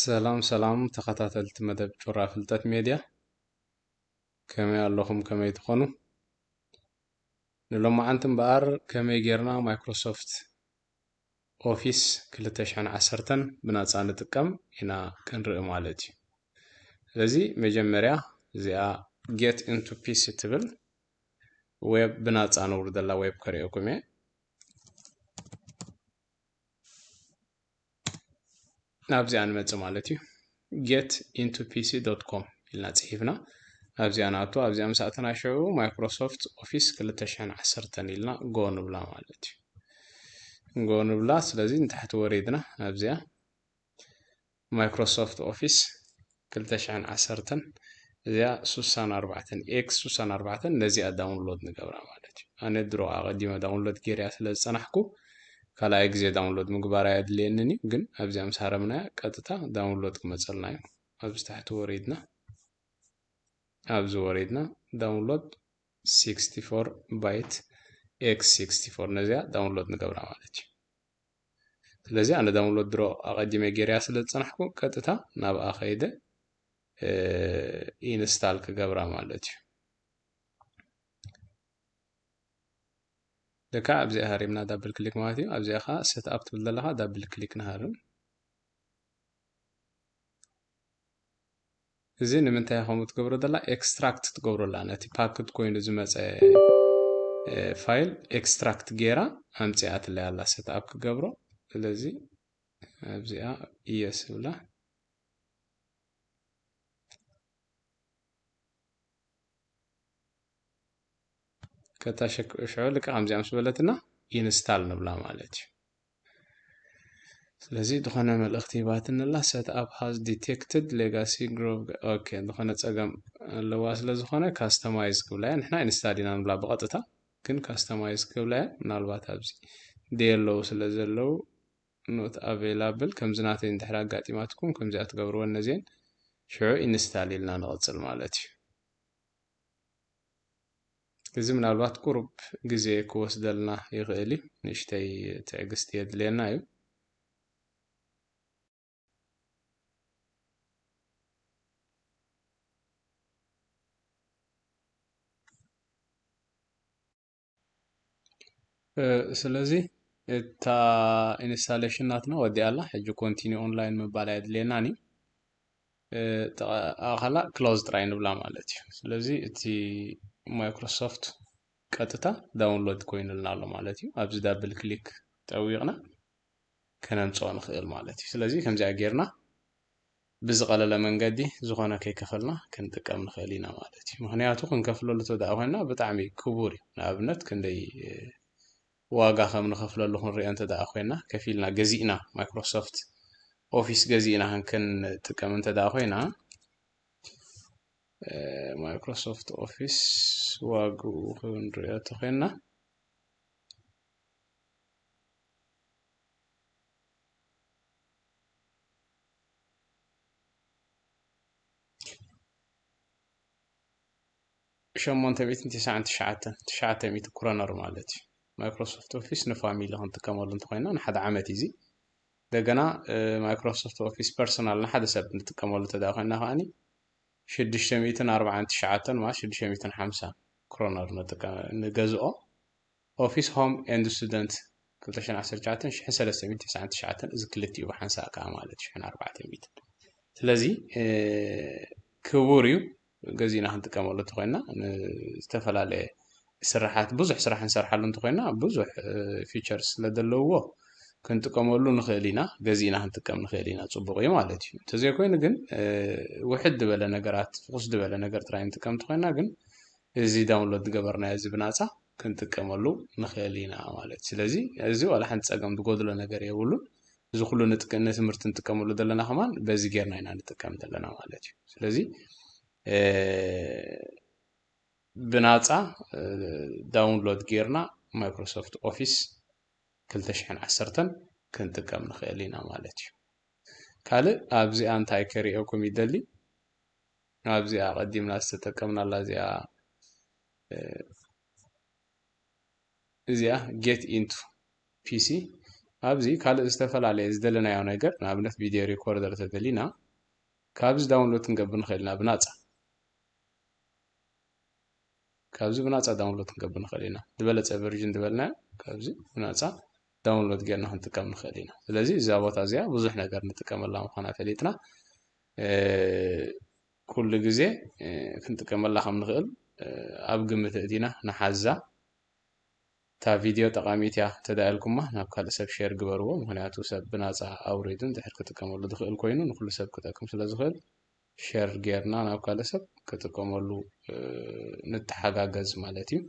ሰላም ሰላም ተኸታተልቲ መደብ ጩራ ፍልጠት ሜድያ፣ ከመይ ኣለኹም? ከመይ ትኾኑ? ንሎማዓንቲ እምበኣር ከመይ ጌርና ማይክሮሶፍት ኦፊስ ክልተ ሽሕን ዓሰርተን ብናጻ ንጥቀም ኢና ክንርኢ ማለት እዩ። ስለዚ መጀመርያ እዚኣ ጌት ኢንቱ ፒሲ ትብል ዌብ ብናጻ ነውርደላ ዌብ ከርእየኩም እየ። ናብዚኣ ንመጽእ ማለት እዩ። ጌት ኢንቱ ፒሲ ዶት ኮም ኢልና ጽሒፍና ኣብዚኣ ንኣቱ። ኣብዚኣ ምስ ኣተና ሽዑ ማይክሮሶፍት ኦፊስ ክልተ ሽሕን ዓሰርተን ኢልና ጎ ንብላ ማለት እዩ። ጎ ንብላ። ስለዚ ንታሕቲ ወሪድና ኣብዚኣ ማይክሮሶፍት ኦፊስ ክልተ ሽሕን ዓሰርተን እዚኣ ሱሳን ኣርባዕተን ኤክስ ሱሳን ኣርባዕተን ነዚኣ ዳውንሎድ ንገብራ ማለት እዩ። ኣነ ድሮ ኣቐዲመ ዳውንሎድ ገይረያ ስለ ዝጸናሕኩ ካልኣይ ግዜ ዳውንሎድ ምግባር ኣየድልየንን እዩ። ግን ኣብዚኣ ምስ ሃረምናያ ቀጥታ ዳውንሎድ ክመጸልና እዩ። ኣብዚ ታሕቲ ወሪድና ኣብዚ ወሪድና ዳውንሎድ ሲክስቲ ፎር ባይት ኤክስ ሲክስቲ ፎር ነዚኣ ዳውንሎድ ንገብራ ማለት እዩ። ስለዚ ኣነ ዳውንሎድ ድሮ ኣቐዲመ ገይረያ ስለ ዝጸናሕኩ ቀጥታ ናብኣ ከይደ ኢንስታል ክገብራ ማለት እዩ። ደካ ኣብዚኣ ሃሪምና ዳብል ክሊክ ማለት እዩ። ኣብዚኣ ከዓ ሴት ኣፕ ትብል ዘለካ ዳብል ክሊክ ንሃርም። እዚ ንምንታይ ከምኡ ትገብሮ ዘላ? ኤክስትራክት ትገብሮ ኣላ። ነቲ ፓክድ ኮይኑ ዝመፀ ፋይል ኤክስትራክት ገይራ ኣምፂኣትለይ ኣላ ሴት ኣፕ ክገብሮ። ስለዚ ኣብዚኣ የስ ብላ። ከታ ሽዑ ልክዕ ከምዚኣ ምስ በለትና ኢንስታል ንብላ ማለት እዩ። ስለዚ ዝኾነ መልእኽቲ ሂባትንላ set up has detected legacy grove። ኦኬ፣ ዝኾነ ፀገም ኣለዋ ስለ ዝኾነ ካስተማይዝ ክብላ እያ። ንሕና ኢንስታል ኢና ንብላ ብቐጥታ፣ ግን ካስተማይዝ ክብላ እያ። ምናልባት ኣብዚ ደየለዉ ስለ ዘለዉ not available ከምዚ ናተይ እንድሕር ኣጋጢማትኩም ከምዚኣ ትገብርወን ነዚአን ሽዑ ኢንስታል ኢልና ንቐፅል ማለት እዩ። እዚ ምናልባት ቁሩብ ግዜ ክወስደልና ይኽእል እዩ። ንእሽተይ ትዕግስቲ የድልየና እዩ። ስለዚ እታ ኢንስታሌሽን ናትና ወዲኣ ኣላ። ሕጂ ኮንቲኒ ኦንላይን ምባል ኣየድልየናን እዩ። ኣኻላ ክሎዝ ጥራይ ንብላ ማለት እዩ። ስለዚ እቲ ማይክሮሶፍት ቀጥታ ዳውንሎድ ኮይኑልና ኣሎ ማለት እዩ። ኣብዚ ዳብል ክሊክ ጠዊቕና ከነምፅኦ ንኽእል ማለት እዩ። ስለዚ ከምዚኣ ጌርና ብዝቐለለ መንገዲ ዝኾነ ከይከፈልና ክንጥቀም ንኽእል ኢና ማለት እዩ። ምኽንያቱ ክንከፍለሉ ተደኣ ኮይና ብጣዕሚ ክቡር እዩ። ንኣብነት ክንደይ ዋጋ ከም ንኸፍለሉ ክንሪኦ እንተ ደኣ ኮይና፣ ከፊልና ገዚእና ማይክሮሶፍት ኦፊስ ገዚእና ክንጥቀም እንተ ደኣ ኮይና፣ ማይክሮሶፍት ኦፊስ ዋግኡ ክንሪኦ እንተ ኮይና፣ ሸሞንተ ሚእትን ትስዓን ትሽዓተን ትሽዓተ ሚእቲ ክሮነር ማለት እዩ። ማይክሮሶፍት ኦፊስ ንፋሚሊ ክንጥቀመሉ እንተኮይና ንሓደ ዓመት እዩ። እንደገና ማይክሮሶፍት ኦፊስ ፐርሰናል ንሓደ ሰብ ንጥቀመሉ እንተ ኮይና ከዓኒ ሽዱሽተ ሚእትን ኣርባዓን ትሽዓተን ማለት ሽዱሽተ ሚእትን ሓምሳን ክሮነር ንገዝኦ። ኦፊስ ሆም ኤንድ ስቱደንት ክልተ ሽሕን ዓሰርተ ትሽዓተን ሽሕን ሰለስተ ሚእትን ትስዓን ትሽዓተን፣ እዚ ክልቲኡ ብሓንሳእ ከዓ ማለት ሽሕን ኣርባዕተ ሚእትን። ስለዚ ክቡር እዩ። ገዚእና ክንጥቀመሉ እንተኮይና ንዝተፈላለየ ስራሓት ብዙሕ ስራሕ ንሰርሓሉ እንተኮይና ብዙሕ ፊቸር ስለዘለውዎ ክንጥቀመሉ ንኽእል ኢና። ገዚእና ክንጥቀም ንኽእል ኢና፣ ፅቡቕ እዩ ማለት እዩ። እንተዘይኮይኑ ግን ውሕድ ዝበለ ነገራት ፍኹስ ዝበለ ነገር ጥራይ ንጥቀም እንተኮይና ግን እዚ ዳውንሎድ ዝገበርናዮ እዚ ብናፃ ክንጥቀመሉ ንኽእል ኢና ማለት። ስለዚ እዚ ዋላ ሓንቲ ፀገም ዝጎድሎ ነገር የብሉን። እዚ ኩሉ ንትምህርቲ ንጥቀመሉ ዘለና ከማን በዚ ጌርና ኢና ንጥቀም ዘለና ማለት እዩ። ስለዚ ብናፃ ዳውንሎድ ጌርና ማይክሮሶፍት ኦፊስ ክልተ ሽሕን ዓሰርተን ክንጥቀም ንኽእል ኢና ማለት እዩ። ካልእ ኣብዚኣ እንታይ ከርእየኩም ይደሊ? ኣብዚኣ ቀዲምና ዝተጠቀምናላ እዚኣ እዚኣ ጌት ኢንቱ ፒሲ ኣብዚ ካልእ ዝተፈላለየ ዝደለናዮ ነገር፣ ንኣብነት ቪድዮ ሪኮርደር ተደሊና ካብዚ ዳውንሎድ ክንገብር ንኽእል ኢና ብናጻ። ካብዚ ብናጻ ዳውንሎድ ክንገብር ንኽእል ኢና። ዝበለጸ ቨርዥን ዝበልናዮ ካብዚ ብናጻ ዳውንሎድ ጌርና ክንጥቀም ንኽእል ኢና። ስለዚ እዛ ቦታ እዚኣ ብዙሕ ነገር ንጥቀመላ ምዃና ፈሊጥና፣ ኩሉ ግዜ ክንጥቀመላ ከም ንኽእል ኣብ ግምት እቲና ንሓዛ። እታ ቪድዮ ጠቓሚት እያ ተዳእልኩማ ናብ ካልእ ሰብ ሼር ግበርዎ። ምኽንያቱ ሰብ ብናፃ ኣውሪዱ እንድሕር ክጥቀመሉ ዝኽእል ኮይኑ ንኩሉ ሰብ ክጠቅም ስለ ዝኽእል ሼር ጌርና ናብ ካልእ ሰብ ክጥቀመሉ ንተሓጋገዝ ማለት እዩ።